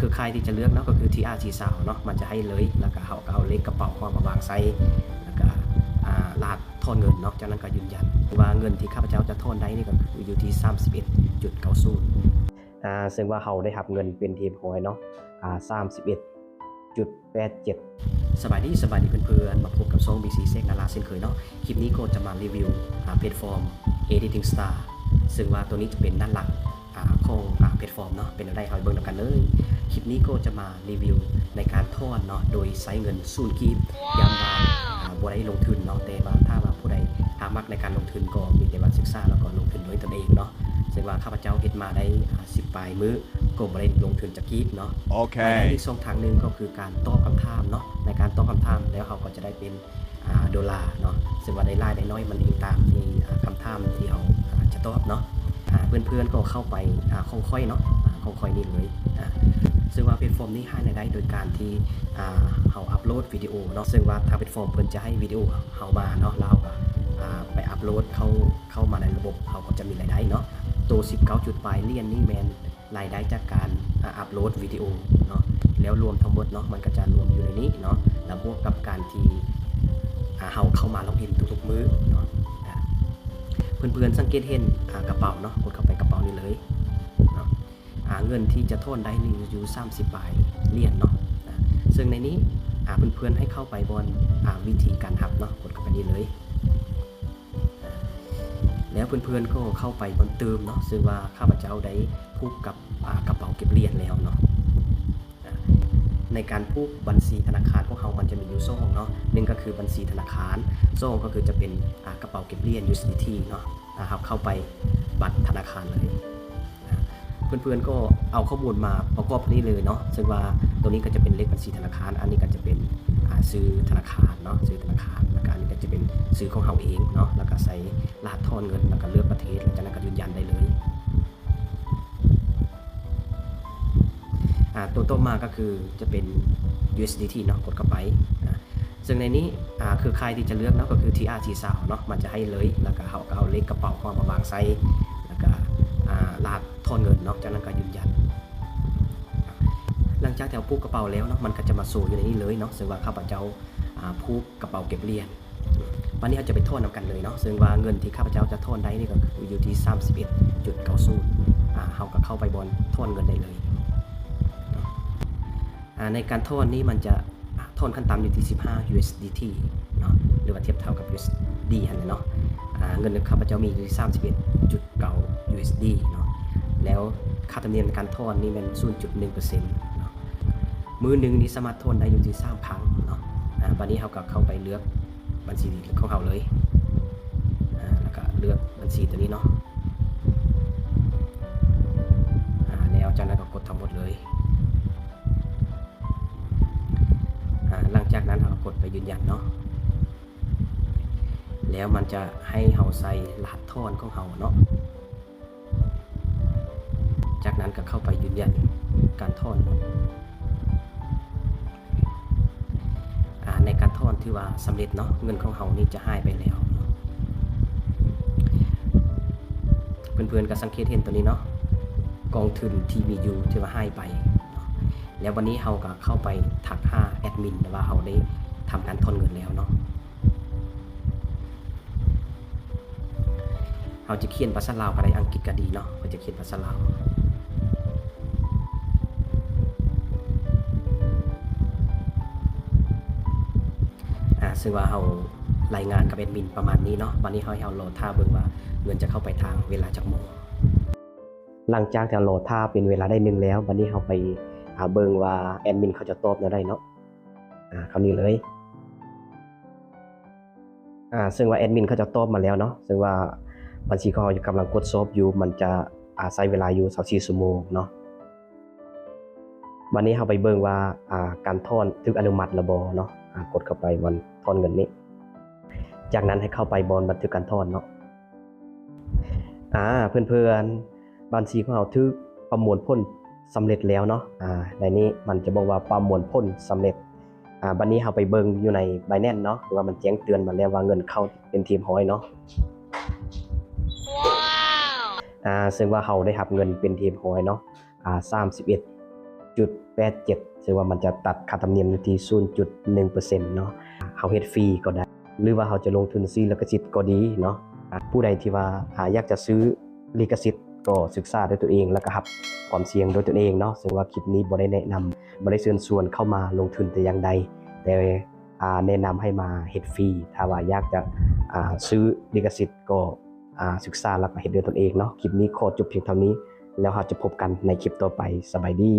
ຄືຄ້າຍທີ່ຈະເລືອກເນາະ ກໍຄື ທີອາ ສີຂາວເນາະ ມັນຈະໃຫ້ເລີຍ ແລ້ວກໍເຮົາກໍເອົາເລກກະເປົາຂອງເຮົາມາວາງໃສ່ ແລ້ວກໍ ອ່າ ລະຫັດຖອນເງິນເນາະ. ຈາກນັ້ນກໍຢືນຢັນ ວ່າເງິນທີ່ຂ້າພະເຈົ້າຈະຖອນໄດ້ນີ້ ກໍຄືຢູ່ທີ່ສາມສິບເອັດຈຸດເກົ້າສູນ ອ່າ ເຊິ່ງວ່າເຮົາໄດ້ຮັບເງິນເປັນທີ່ຮຽບຮ້ອຍເນາະ ອ່າ ສາມສິບເອັດຈຸດແປດເຈັດ. ສະບາຍດີ ສະບາຍດີເພື່ອນໆ ມາພົບກັບຊ່ອງ ບີ ຊີ ເຊກ ນາລາ ເຊັ່ນເຄີຍເນາະ. ຄລິບນີ້ກໍຈະມາຣີວິວ ອ່າ ແພລດຟອມ Editing Star ເຊິ່ງວ່າໂຕນີ້ຈະເປັນດ້ານຫຼັງ ອ່າ ຂອງ ອ່າ ແພລດຟອມເນາະ. ເປັນແນວໃດ ເຮົາໄປເບິ່ງນຳກັນເລີຍ. ຄລິບນີ້ກໍຈະມາຣີວິວໃນການຖອນເນາະ ໂດຍໃຊ້ເງິນສູນກີບ. ຢ້ຳວ່າ ອ່າ ບໍ່ໄດ້ລົງທຶນເນາະ ແຕ່ວ່າຖ້າວ່າຜູ້ໃດ ອ່າ ມັກໃນການລົງທຶນ ກໍມີແຕ່ວ່າສຶກສາ ແລ້ວກໍລົງທຶນດ້ວຍຕົນເອງເນາະ. ເຊິ່ງວ່າຂ້າພະເຈົ້າເຮັດມາໄດ້ ອ່າ ສິບປາຍມື້ ກໍບໍ່ໄດ້ລົງທຶນຈັກກີບເນາະ. ໂອເຄ ລາຍໄດ້ອີກຊ່ອງທາງໜຶ່ງກໍຄືການຕອບຄຳຖາມເນາະ. ໃນການຕອບຄຳຖາມແລ້ວ ເຮົາກໍຈະໄດ້ເປັນ ອ່າ ໂດລາເນາະ. ເຊິ່ງວ່າໄດ້ຫຼາຍໄດ້ໜ້ອຍ ມັນອີງຕາມທີ່ ອ່າ ຄຳຖາມທີ່ເຮົາ ອ່າ ຈະຕອບເນາະ. ອ່າ ເພື່ອນໆກໍເຂົ້າໄປ ອ່າ ຂອງຂ້ອຍເນາະ ອ່າ ຂອງຂ້ອຍນີ້ເລີຍ. ອ່າ ເຊິ່ງວ່າແພລດຟອມນີ້ຫາລາຍໄດ້ໂດຍການທີ່ ອ່າ ເຮົາອັບໂຫຼດວິດີໂອເນາະ. ເຊິ່ງວ່າທາງແພລດຟອມເພິ່ນຈະໃຫ້ວິດີໂອເຮົາມາເນາະ ແລ້ວເຮົາກໍ ອ່າ ໄປອັບໂຫຼດເຂົ້າ ເຂົ້າມາໃນລະບົບ ເຮົາກໍຈະມີລາຍໄດ້ເນາະ. ໂຕສິບເກົ້າຈຸດປາຍຫຼຽນນີ້ແມ່ນ ລາຍໄດ້ຈາກການ ອາ ອັບໂຫຼດວິດີໂອເນາະ ແລ້ວລວມທັງໝົດເນາະ ມັນກໍຈະລວມຢູ່ໃນນີ້ເນາະ ແລ້ວບວກກັບການທີ່ ອາ ເຮົາເຂົ້າມາລັອກອິນທຸກໆມື້ເນາະ. ອາ ເພື່ອນໆສັງເກດເຫັນ ອາ ກະເປົາເນາະ ກົດເຂົ້າໄປກະເປົານີ້ເລີຍເນາະ. ອາ ເງິນທີ່ຈະຖອນໄດ້ນີ້ຢູ່ສາມສິບປາຍຫຼຽນເນາະ. ອາ ເຊິ່ງໃນນີ້ ອາ ເພື່ອນໆໃຫ້ເຂົ້າໄປບ່ອນ ອາ ວິທີການຮັບເນາະ ກົດເຂົ້າໄປນີ້ເລີຍ. ແລ້ວເພື່ອນໆກໍເຂົ້າໄປບ່ອນຕື່ມເນາະ ເຊິ່ງວ່າຂ້າພະເຈົ້າໄດ້ຜູກກັບ ອາ ກະເປົາເກັບຫຼຽນແລ້ວເນາະ. ອາ ໃນການຜູກບັນຊີທະນາຄານຂອງເຮົາ ມັນຈະມີຢູ່ສອງເນາະ ໜຶ່ງກໍຄືບັນຊີທະນາຄານ ສອງກໍຄືຈະເປັນ ອາ ກະເປົາເກັບຫຼຽນ ຢູເອັສດີທີ ເນາະ. ອາ ເຮົາເຂົ້າໄປບັດທະນາຄານເລີຍ. ອາ ເພື່ອນໆກໍເອົາຂໍ້ມູນມາປະກອບນີ້ເລີຍເນາະ ເຊິ່ງວ່າໂຕນີ້ກໍຈະເປັນເລກບັນຊີທະນາຄານ ອັນນີ້ກໍຈະເປັນ ອາ ຊື່ທະນາຄານເນາະ ຊື່ທະນາຄານ ແລ້ວກໍອັນນີ້ກໍຈະເປັນຊື່ຂອງເຮົາເອງເນາະ ແລ້ວກໍໃສ່ລະຫັດຖອນເງິນ ແລ້ວກໍເລືອກປະເທດ ແລ້ວຈາກນັ້ນກໍຢືນຢັນໄດ້ເລີຍ. ອາ ຕົວຕໍ່ມາກໍຄືຈະເປັນ ຢູເອັສດີທີ ເນາະ ກົດເຂົ້າໄປ. ອາ ເຊິ່ງໃນນີ້ ອາ ຄືຄ້າຍທີ່ຈະເລືອກເນາະ ກໍຄື ທີອາ ສີຂາວເນາະ ມັນຈະໃຫ້ເລີຍ ແລ້ວກໍເຮົາກໍເອົາເລກກະເປົາຂອງເຮົາມາວາງໃສ່ ແລ້ວກໍ ອາ ລະຫັດຖອນເງິນເນາະ ຈາກນັ້ນກໍຢືນຢັນ. ຫຼັງຈາກທີ່ເຮົາຜູກກະເປົາແລ້ວເນາະ ມັນກໍຈະມາໂຊຢູ່ໃນນີ້ເລີຍເນາະ ເຊິ່ງວ່າຂ້າພະເຈົ້າ ອາ ຜູກກະເປົາເກັບຫຼຽນ. ບັດນີ້ເຮົາຈະໄປຖອນນຳກັນເລີຍເນາະ ເຊິ່ງວ່າເງິນທີ່ຂ້າພະເຈົ້າຈະຖອນໄດ້ນີ້ກໍຄືຢູ່ທີ່ສາມສິບເອັດຈຸດເກົ້າສູນ. ອາ ເຮົາກໍເຂົ້າໄປບ່ອນຖອນເງິນໄດ້ເລີຍ. ອາ ໃນການຖອນນີ້ມັນຈະ ອາ ຖອນຂັ້ນຕ່ຳຢູ່ທີ່ສິບຫ້າ ຢູເອັສດີທີ ເນາະ ຫຼືວ່າທຽບເທົ່າກັບ ຢູເອັສດີ ຫັ້ນແຫຼະເນາະ. ອາ ເງິນຂອງຂ້າພະເຈົ້າມີຢູ່ທີ່ສາມສິບເອັດຈຸດເກົ້າ ຢູເອັສດີ ເນາະ ແລ້ວຄ່າທຳນຽມໃນການຖອນນີ້ແມ່ນສູນຈຸດໜຶ່ງເປີເເຊັນເນາະ. ມື້ໜຶ່ງນີ້ສາມາດຖອນໄດ້ຢູ່ທີ່ສາມຄັ້ງເນາະ. ອາ ບັດນີ້ເຮົາກໍເຂົ້າໄປເລືອກບັນຊີຂອງເຮົາເລີຍ. ອາ ແລ້ວກໍເລືອກບັນຊີຕົວນີ້ເນາະ. ອາ ແລ້ວຈາກນັ້ນກໍກົດທັງໝົດເລີຍ. ອາ ຫຼັງຈາກນັ້ນເຮົາກໍກົດໄປຢືນຢັນເນາະ ແລ້ວມັນຈະໃຫ້ເຮົາໃສ່ລະຫັດຖອນຂອງເຮົາເນາະ. ຈາກນັ້ນກໍເຂົ້າໄປຢືນຢັນການຖອນເນາະ. ອາ ໃນການຖອນຖືວ່າສຳເລັດເນາະ ເງິນຂອງເຮົານີ້ຈະຫາຍໄປແລ້ວ. ເພື່ອນໆກໍສັງເກດເຫັນຕົວນີ້ເນາະ ກອງທຶນທີ່ມີຢູ່ຖືວ່າຫາຍໄປເນາະ. ແລ້ວບັດນີ້ເຮົາກໍເຂົ້າໄປທັກຫາແອດມິນວ່າເຮົາໄດ້ທຳການຖອນເງິນແລ້ວເນາະ. ເຮົາຈະຂຽນພາສາລາວກໍໄດ້ ອັງກິດກໍດີເນາະ ເຮົາຈະຂຽນພາສາລາວ. ອາ ເຊິ່ງວ່າເຮົາລາຍງານກັບແອດມິນປະມານນີ້ເນາະ. ບັດນີ້ເຮົາ ໃຫ້ເຮົາລໍຖ້າເບິ່ງວ່າເງິນຈະເຂົ້າໄປທາງເວລາຈັກໂມງ. ຫຼັງຈາກທີ່ເຮົາລໍຖ້າເປັນເວລາໄດ້ໜຶ່ງແລ້ວ ບັດນີ້ເຮົາໄປ ອາ ເບິ່ງວ່າແອດມິນເຂົາຈະຕອບແນວໃດເນາະ. ອາ ເຂົ້ານີ້ເລີຍ. ອາ ເຊິ່ງວ່າແອດມິນເຂົາເຈົ້າຕອບມາແລ້ວເນາະ ເຊິ່ງວ່າບັນຊີຂອງເຮົາກຳລັງກວດສອບຢູ່ ມັນຈະ ອາ ໃຊ້ເວລາຢູ່ຊາວສີ່ຊົ່ວໂມງເນາະ. ບັດນີ້ເຮົາໄປເບິ່ງວ່າ ອາ ການຖອນຖືກອະນຸມັດແລ້ວບໍ່ເນາະ. ອາ ກົດເຂົ້າໄປບ່ອນຖອນເງິນນີ້ ຈາກນັ້ນໃຫ້ເຂົ້າໄປບ່ອນບັນທຶກການຖອນເນາະ. ອາ ເພື່ອນໆ ບັນຊີຂອງເຮົາຖືກປະມວນຜົນສຳເລັດແລ້ວເນາະ. ອາ ໃນນີ້ມັນຈະບອກວ່າປະມວນຜົນສຳເລັດ. ອາ ບັດນີ້ເຮົາໄປເບິ່ງຢູ່ໃນ Binance ເນາະ ຄືວ່າມັນແຈ້ງເຕືອນມາແລ້ວວ່າເງິນເຂົ້າເປັນທີ່ຮຽບຮ້ອຍເນາະ. ອາ ເຊິ່ງວ່າເຮົາໄດ້ຮັບເງິນເປັນທີ່ຮຽບຮ້ອຍເນາະ ອາ ສາມສິບເອັດ ຈຸດແປດເຈັດ ເຊິ່ງວ່າມັນຈະຕັດຄ່າທຳນຽມຢູ່ທີ່ສູນຈຸດໜຶ່ງເປີເຊັນເນາະ. ເຮົາເຮັດຟຣີກໍໄດ້ ຫຼືວ່າເຮົາຈະລົງທຶນຊື້ລິຂະສິດກໍດີເນາະ. ອາ ຜູ້ໃດທີ່ວ່າ ອາ ຢາກຈະຊື້ລິຂະສິດກໍສຶກສາດ້ວຍຕົນເອງ ແລ້ວກໍຮັບຄວາມສ່ຽງດ້ວຍຕົນເອງເນາະ. ເຊິ່ງວ່າຄລິບນີ້ບໍ່ໄດ້ແນະນຳ ບໍ່ໄດ້ເຊີນຊວນເຂົ້າມາລົງທຶນແຕ່ຢ່າງໃດ ແຕ່ ອາ ແນະນຳໃຫ້ມາເຮັດຟຣີ. ຖ້າວ່າຢາກຈະ ອາ ຊື້ລິຂະສິດກໍ ອາ ສຶກສາແລ້ວກໍເຮັດດ້ວຍຕົນເອງເນາະ. ຄລິບນີ້ຂໍຈົບພຽງເທົ່ານີ້ ແລ້ວເຮົາຈະພົບກັນໃນຄລິບຕໍ່ໄປ. ສະບາຍດີ.